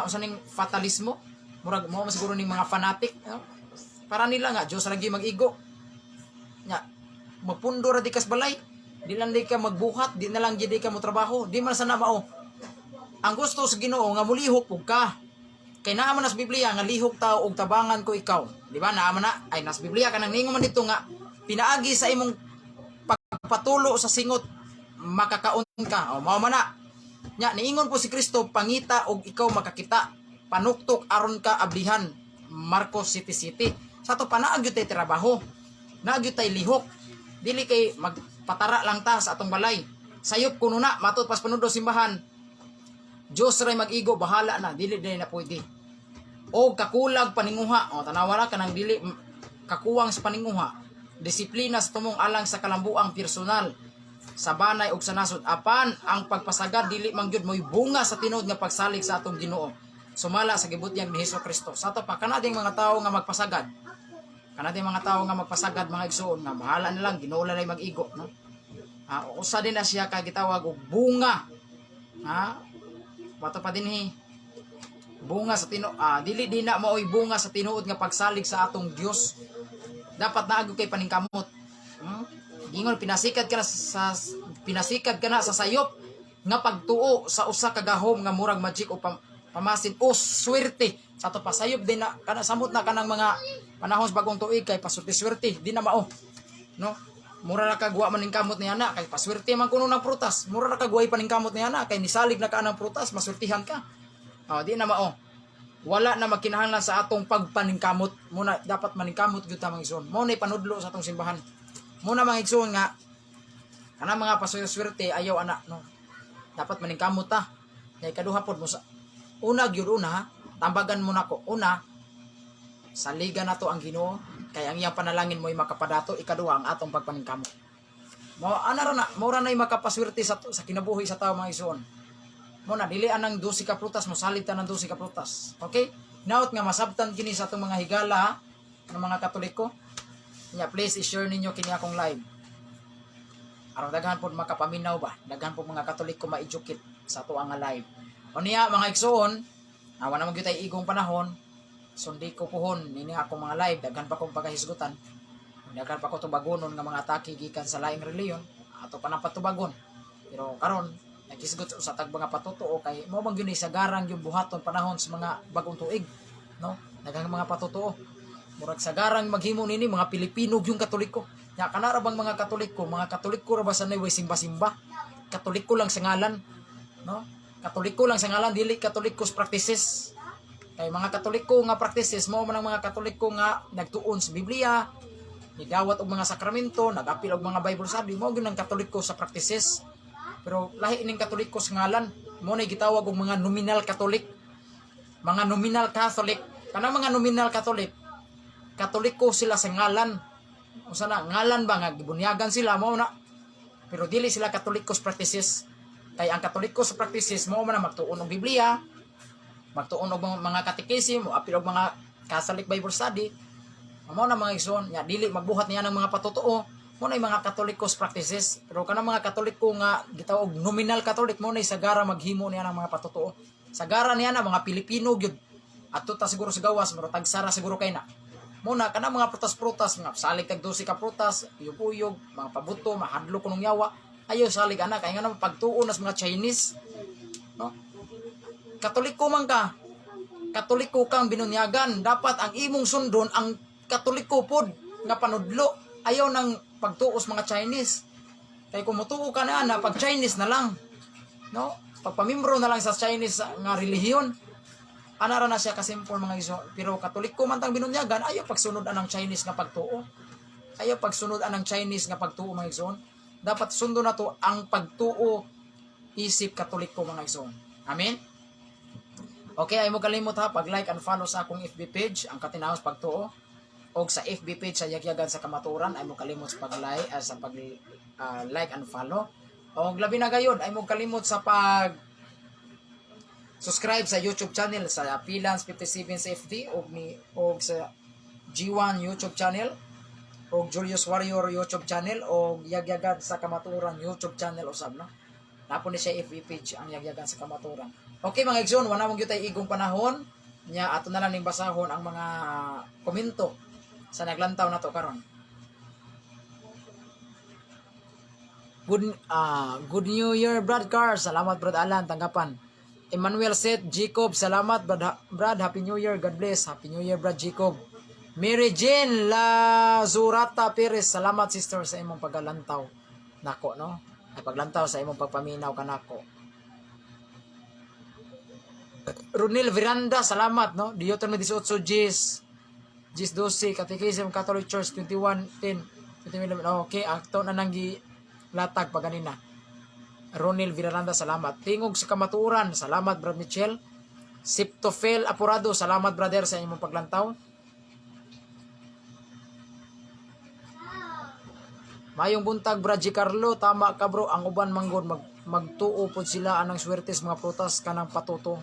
usa ning fatalismo, murag mo siguro ning mga fanatic, no? Para nila nga Dios ra gyud mag-igo, nya magpundo ra di kas balay, di lang di ka magbuhat, di na lang gid di ka mo trabaho. Di man sana mao ang gusto sa Ginoo, nga mulihok pug ka, kay naa man na sa Biblia nga lihok tao og tabangan ko ikaw, di ba? Naa man na ay nas Biblia kanang ningon man dito nga pinaagi sa imong pagpatulo sa singot makakaon ka. O mao man na. Nya niingon po si Kristo, pangita og ikaw makakita, panuktok aron ka ablihan, Marcos City City. Sa ato pa naa gyud tay trabaho, naa gyud tay lihok, dili kay magpatara lang ta sa atong balay. Sayop kuno na matud pas panudlo simbahan, Diyos ray mag-igo, bahala na, dili din na pwede. O kakulag paninguha, o tanawa ra kanang dili kakuwang sa paninguha, disiplina sa tumong alang sa kalambuang personal sa banay ug sa nasod. Apan ang pagpasagad dili man gyud mo'y bunga sa tinuod nga pagsalig sa atong Ginoo sumala sa gibutyag ni Hesus Kristo. Sa ato pa kana ding mga tawo nga magpasagad, kana ding mga tawo nga magpasagad, mga igsoon, nga bahala na lang, Ginoo lang mag-igo, no? Ah, usa din na siya ka gitawag og bunga, ha? Wato pa dinhi, bunga sa tino ah, dili din na maoy bunga sa tinuod nga pagsalig sa atong Dios. Dapat naa gyud kay paningkamot. Gingon pinasikat ka na sa sayop nga pagtuo sa usa ka gahom nga murag magic o pamasin o swerte. Sa ato pasayop din na kana, samot na kanang mga panahon sa bagong tuig kay paswerte-swerte, di na mao, no? Mura ra kag wa maningkamot ni ana kay paswerte man kuno ng prutas. Mura ra kag way paningkamot ni ana kay nisalig na ka ng prutas, maswertihan ka. Oh, di na mao. Wala na magkinahanglan sa atong pagpaningkamot. Muna dapat maningkamot gyud ta, mga igsoon. Mo na panudlo sa atong simbahan. Muna, mga igsoon, nga kana mga paswerte, ayaw ana, no? Dapat maningkamot ta. Kay kaduha pod mo sa una gyud, una, tambagan mo nako. Una, saligan nato ang Ginoo kay ang iyang panalangin mo'y makapadato. Ikaduha, ang atong pagpaningkamot. Mo ana ra na, mo ra nay makapaswerte sa kinabuhi sa tao, mga igsoon. Mo na dili anang 12 ka prutas, mo salig ta ng 12 ka prutas. Okay? Naot nga masabtan kini sa atong mga higala ha, ng mga Katoliko. Nya please i-share ninyo kini akong live. Aron daghan pod makapaminaw ba, daghan pod mga Katoliko ma-educate sa ato ang live. Unya, mga igsoon, awa na magyud tay igong panahon, sundi ko puhon nini akong mga live, daghan pa kong pagahisgutan. Daghan pa ko tubagonon nga mga atake gikan sa laing reliyon, ato pa nang patubagon. Pero karon naghisgot sa tag mga patutuo kay mo man gyud ni sagarang yung buhaton panahon sa mga bagong tuig, no? Daghang mga patutuo. Murag sagarang maghimo nini mga Pilipino yung Katoliko. Nya kana ra bang mga Katoliko ra ba sa way simba-simba? Katoliko lang sa ngalan, no? Katoliko lang sa ngalan, dili Katoliko sa practices. Kay mga Katoliko nga practices mao man ang mga Katoliko nga nagtuon sa Biblia, nidawat og mga sakramento, nagapil og mga Bible study, mao gyud ang Katoliko sa practices. Pero lahi ning Katoliko sa ngalan, mao na gitawag og mga nominal Catholic. Mga nominal Catholic. Kanang mga nominal Catholic, Katoliko sila sa ngalan. Usa na ngalan ba nga gibunyagan sila, mao na. Pero dili sila Katoliko sa practices. Kay ang Katoliko sa practices mao man ang magtuon og Biblia, magtuon og mga katekisim, apil og mga Catholic Bible study. Mao na, mga igsoon, nya dili magbuhat niya ng mga patutuo. Mao na yung mga Katoliko sa practices. Pero kanang mga Katoliko nga gitawag nominal Catholic, mao na sagara maghimo niya ng mga patutuo. Sagara niya na mga Pilipino gyud. Adto ta siguro sa gawas, pero tagsara siguro kay na. Muna kana mga prutas-prutas, mga salig tag 12 ka prutas, uyog-uyog, mga pabuto, mahadlok kunong yawa. Ayo salig ana kay nga naman pagtuon nas mga Chinese. No? Katoliko man ka. Katoliko kang binunyagan, dapat ang imong sundon ang Katoliko pod nga panudlo. Ayaw nang pagtuos mga Chinese. Kay kung mutuo ka na ana, pag Chinese na lang. No? Pagpamimbro na lang sa Chinese nga relihiyon. Ana ra na siya kasimple, mga igsoon. Pero Katoliko man tang binunyagan, ayaw pagsunod anang Chinese nga pagtuo. Ayaw pagsunod anang Chinese nga pagtuo, mga igsoon. Dapat sundon nato ang pagtuo isip Katoliko, mga igsoon. Amen? Okay, ay mo kalimot ha, pag-like and follow sa akong FB page, Ang Katinahos Pagtuo, og sa FB page sa Yagyagan sa Kamaturan, ay mo kalimot sa pag-like, sa pag like and follow. Og labi na gayod, ay mo kalimot sa pag subscribe sa YouTube channel sa Pilans 57 sa FD og ni og sa G1 YouTube channel og Julius Warrior YouTube channel og Yagyagan sa Kamaturan YouTube channel usab, no. Napo ni siya FB page ang Yagyagan sa Kamaturan. Okay, mga igsoon, wala mong gyud igong panahon nya, ato na lang ning basahon ang mga komento sa naglantaw na to karon. Good New Year, Brad Car. Salamat, Brad Alan tanggapan. Emmanuel Seth Jacob, salamat, Brad, Brad, Happy New Year. God bless. Happy New Year, Brad Jacob. Mary Jane Lazurata Perez, salamat, sister, sa imong pagalantaw nako, no? Ay paglantaw sa imong pagpaminaw kanako. Ronil Veranda, salamat, no? Deuteronomy 18, Gis. Gis 12, Catechism Catholic Church 21, 10, 20, okay, akto na nang latag pa ganina. Ronil Villaranda, salamat. Tingog sa Kamatuoran, salamat, Brad Michel. Siptofel Apurado, salamat, brother, sa imong paglantaw. Mayong buntag, Brad G. Carlo, tama ka, bro, ang uban manggod magtuo pod sila anang swertes mga prutas kanang patuto.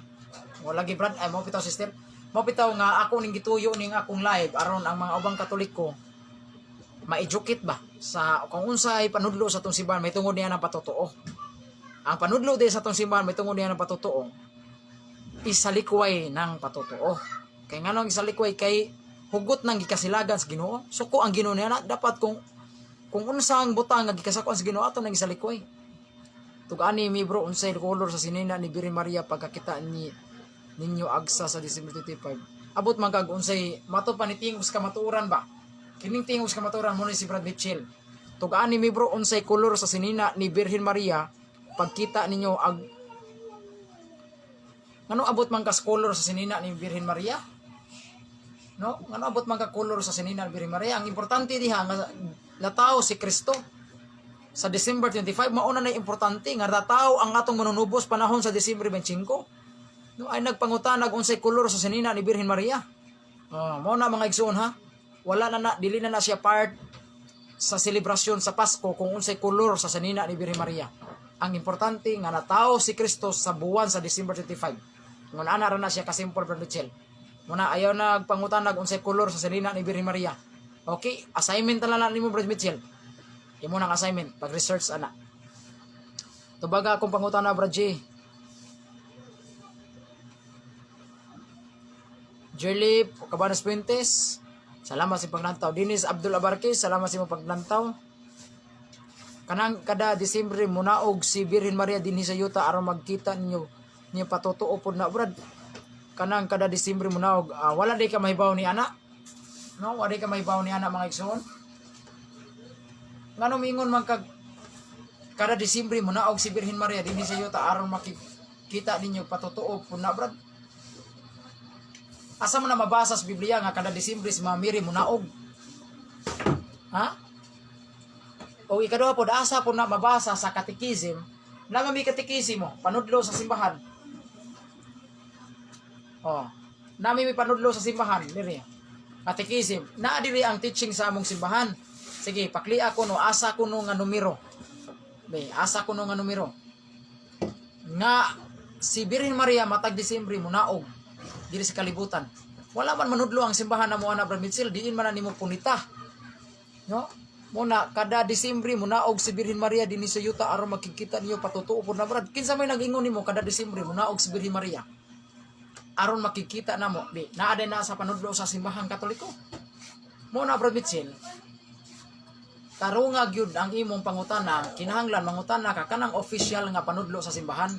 Wala lagi, Brad, ay mo pitaw, sister. Mo pitaw nga ako ning gituyo ning akong live aron ang mga ubang Katoliko ma-educate ba sa kung unsay panudlo sa atong simbahan may tungod niya ng patutuo. Ang panudlo din sa atong simbahan may tungod niya ng patutuo, isalikway ng patutuo. Kay nganong isalikway? Kay hugot nang gikasilagan sa Ginoo. Suko ang Ginoo niya na dapat kung unsang butang nga gikasako sa Ginoo, ato nang isalikway. Tug-ani mi, bro, unsay color sa sinina ni Birhen Maria pagkakita ni ninyo agsa sa December 25? Abot man kag unsay mato pa ni Tingog sa Kamatuoran ba? Kining Tingog sa Kamatuoran mo ni si Brad Mitchell. Tug-ani mi, bro, unsay color sa sinina ni Birhen Maria pagkita ninyo ag ngano abot man ka color sa sinina ni Birhen Maria? No? Ngano abot man ka color sa sinina ni Birhen Maria? Ang importante diha nga natawo si Kristo sa December 25, mauna na importante nga natawo ang atong manunubos panahon sa December 25. No, ay nagpangutanag unsay kolor sa sinina ni Birhen Maria. Oh, mao na, mga igsoon, ha. Wala na na dili na na siya part sa selebrasyon sa Pasko kung unsay kolor sa sinina ni Birhen Maria. Ang importante nga natawo si Kristo sa buwan sa December 25. Ngun ana ra na siya kasimple, Brother Mitchell. Muna ayaw nagpangutanag unsay kolor sa sinina ni Birhen Maria. Okay, assignment na lang nimo, Brother Mitchell. Imo nang assignment, pag-research ana. Tubaga akong pangutana, Brad J. Jerly Cabanas Fuentes, salamat sa paglantaw. Dinis Abdul Abarquez, salamat sa imong paglantaw. Kanang kada Disyembre munaog si Birhen Maria dinhi sa yuta aron magkita ninyo niya, patotoo pod na, brad. Kanang kada Disyembre munaog, wala di ka mahibaw ni ana. No, wala di ka mahibaw ni ana, mga igsoon. Ngano mingon man kag kada Disyembre munaog si Birhen Maria dinhi sa yuta aron makikita ninyo, patotoo pod na, brad? Asa man na mabasa sa Biblia nga kada Disyembre si Mama Mary munaog? Ha? O ikaduha pod, asa po na mabasa sa catechism na mami katekisimo, panudlo sa simbahan? Oh, nami may panudlo sa simbahan diri. Catechism. Naa diri ang teaching sa among simbahan. Sige, paklia ko no asa ko no nga numero. Be, asa ko no nga numero nga si Birhen Maria matag Disyembre munaog diri sa kalibutan? Wala man manudlo ang simbahan na mo ana, Brad Mitchell, diin man na nimo punita. No? Muna kada Disyembre munaog si Birhen Maria dinhi sa yuta aron makikita niyo, patotoo po na, brad? Kinsa may nag-ingon nimo kada Disyembre munaog si Birhen Maria aron makikita namo? Di naa din na sa panudlo sa Simbahang Katoliko. Mo na, Brad Mitchell, tarunga gyud ang imong pangutana, kinahanglan mangutana ka kanang official nga panudlo sa simbahan.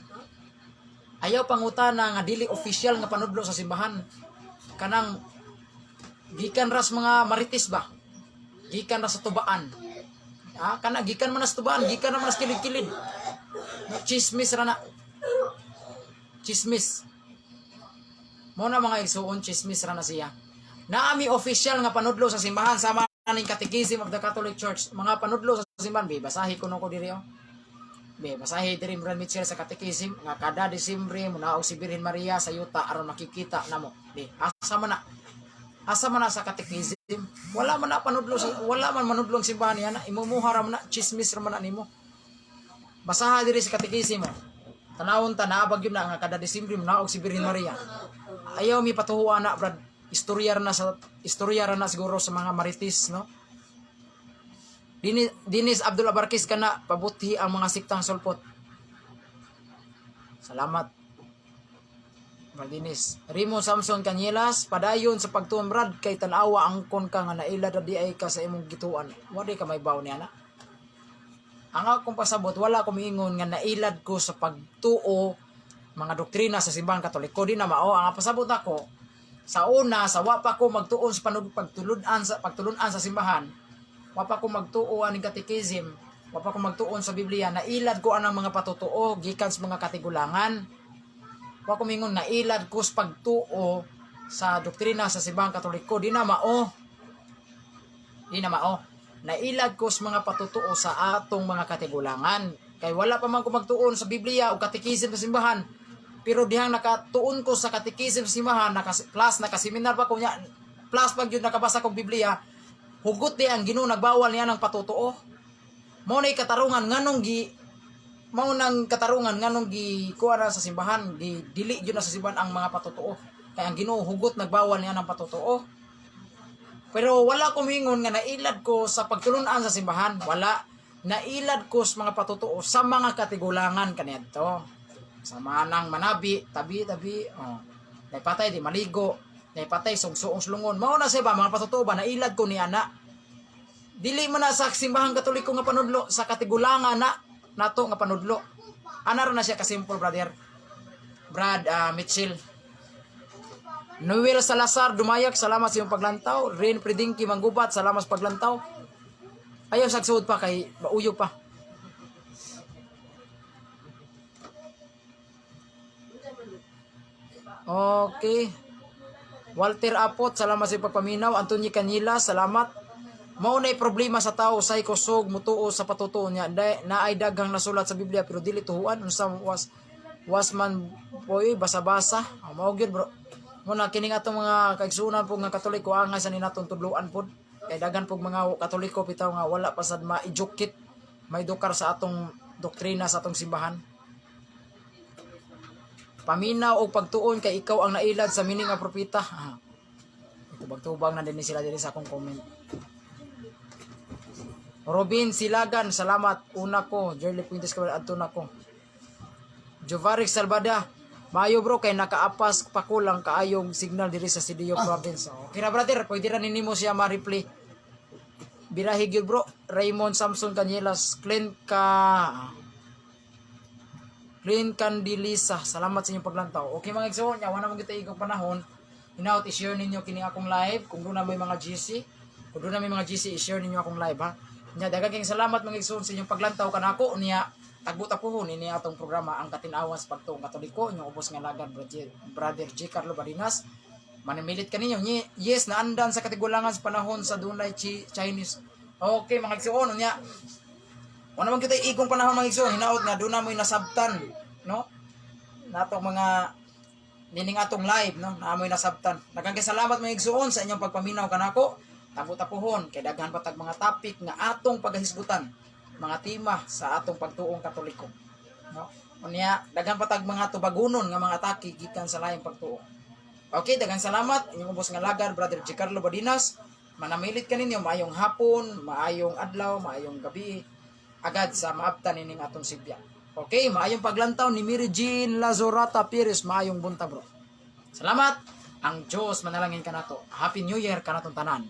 Ayaw pangutana nga dili official nga panudlo sa simbahan. Kanang gikan ras mga marites ba? Gikan ra sa tubaan. Ah, kana gikan man na sa tubaan, gikan na man sa kilid-kilid. No, chismis ra na. Chismis. Mo na, mga igsuon, chismis ra na siya. Naami official nga panudlo sa simbahan sama ning Catechism of the Catholic Church. Mga panudlo sa simbahan, be, basahi kuno ko diri oh. Be, basahi diri, Brad Mitchell, sa Catechism nga kada Disyembre munaog si Birhen Maria sa yuta aron makikita namo. Be, asa man na? Asa man na sa Catechism? Wala man na panudlo sa, wala man manudlo ang simbahan niya na imumuha ra man na, chismis ra man na nimo. Basaha diri sa Catechism. Tanawon ta naabag yun na nga kada Disyembre munaog si Birhen Maria. Ayaw mi patuhuan na, Brad. Istorya ra na siguro sa mga marites, no? Dinis Abdul Abarquez, kana pabuti ang mga siktang sulpot. Salamat. Brad Dinis. Rimo Samson Canyelas, padayon sa pagtuon, Brad, kay tan-awa angkon ka nga naila di ay ka sa imong gituan. Wa di ka may baw niya na. Ang akong pasabot, wala ko miingon nga nailad ko sa pagtuo mga doktrina sa Simbahan Katoliko. Di na mao. Ang pasabot ako, sa una, sa wa pa ko magtuon sa panud pagtulun-an sa simbahan, wa pa ko magtuo aning catechism, wa pa ko magtuon sa Biblia, nailad ko anang mga patutuo gikan sa mga katigulangan. Wa ko mingon nailad ko sa pagtuo sa doktrina sa Simbahan Katoliko. Di na mao. Di na mao. Nailad ko sa mga patutuo sa atong mga katigulangan. Kay wala pa man ko magtuon sa Biblia o catechism sa simbahan. Pero dihang nakatuon ko sa catechism sa simbahan, naka, plus nakaseminar pa ko niya, plus pag yun nakabasa kong Biblia, hugot di ang Ginoo nagbawal niya ng patutuo. Mao nang katarungan nganong gi kuha na sa simbahan, gi dili gyud na sa simbahan ang mga patutuo. Kay ang Ginoo hugot nagbawal niya ng patutuo. Pero wala ko mingon nga nailad ko sa pagtulunan sa simbahan. Wala. Nailad ko sa mga patutuo sa mga katigulangan kaniadto. Sa manang manabi, tabi tabi, oh. Naipatay di maligo, naipatay sugsoong sulungon. Mao na siya ba mga patutuo ba nailad ko ni ana. Dili man na sa Simbahan Katoliko nga panudlo, sa katigulangan na nato nga panudlo. Ana ra na siya kasimple, brother. Brad Mitchell. Noel Salazar Dumayak, salamat sa iyong paglantaw. Rain Pridingki Manggubat, salamat sa paglantaw. Ayaw sagsuod pa kay mauyog pa. Okay. Walter Apot, salamat sa iyong pagpaminaw. Antonio Canila, salamat. Mao na'y problema sa tao say kusog mutuo sa patutuo niya. Naay daghang nasulat sa Biblia pero dili tuhuan unsa was man poy basa-basa. Oh, mao gyud, bro. Mo na kining atong mga kaigsuonan po nga Katoliko angay sa ninatong tudloan pod. Kay daghan pog mga Katoliko bitaw nga wala pa sad ma-educate, maedukar sa atong doktrina sa atong simbahan. Paminaw og pagtuon kay ikaw ang nailad sa mining nga propeta. Ah. Tubag-tubag na din sila diri sa akong comment. Robin Silagan, salamat. Una ko, Jerly Puentes Cabral, adto na ko. Jovarix Salvada, maayo bro kay nakaapas pa ko lang kaayong signal diri sa CDO province. Okay na brother, pwede ra nimo siya ma-replay. Birahi gyud bro. Raymond Samson Canielas, clean ka. Clean Candilisa, salamat sa inyong paglantaw. Okay mga igsoon, nya wala man kita igong panahon. Hinaot i-share ninyo kini akong live kung doon na may mga GC. Kung doon na may mga GC, i-share ninyo akong live ha. Nya daghang kayong salamat mga igsoon sa inyong paglantaw kanako niya. Tagbo-tapuhon ini atong programa, Ang Katinawan sa Pagtuong Katoliko, inyong ubos nga lagad, Brother, Brother J. Carlo Barinas. Manamilit kaninyo. Yes, naandan sa katigulangan sa panahon sa dunay Chinese. Okay mga igsoon, nya wala man kita igong panahon mga igsoon, hinaot nga doon na mo'y nasabtan, no? Natong mga nining atong live, no? Naamoy nasabtan. Daghang kay salamat mga igsoon sa inyong pagpaminaw kanako. Tapo-tapuhon kay daghan pa tag mga topic nga atong paghisgutan, mga tema sa atong pagtuong Katoliko, no? Unya daghan pa tag mga tubagunon nga mga atake gikan sa laing pagtuo. Okay, daghang salamat. Inyong ubos nga lagad, Brother Giancarlo Badinas. Manamilit kaninyo, maayong hapon, maayong adlaw, maayong gabi, agad sa maabtan nining atong sibya. Okay, maayong paglantaw ni Mary Jean Lazorata Pires, maayong buntag bro. Salamat. Ang Diyos manalangin kanato. Happy New Year kanatong tanan.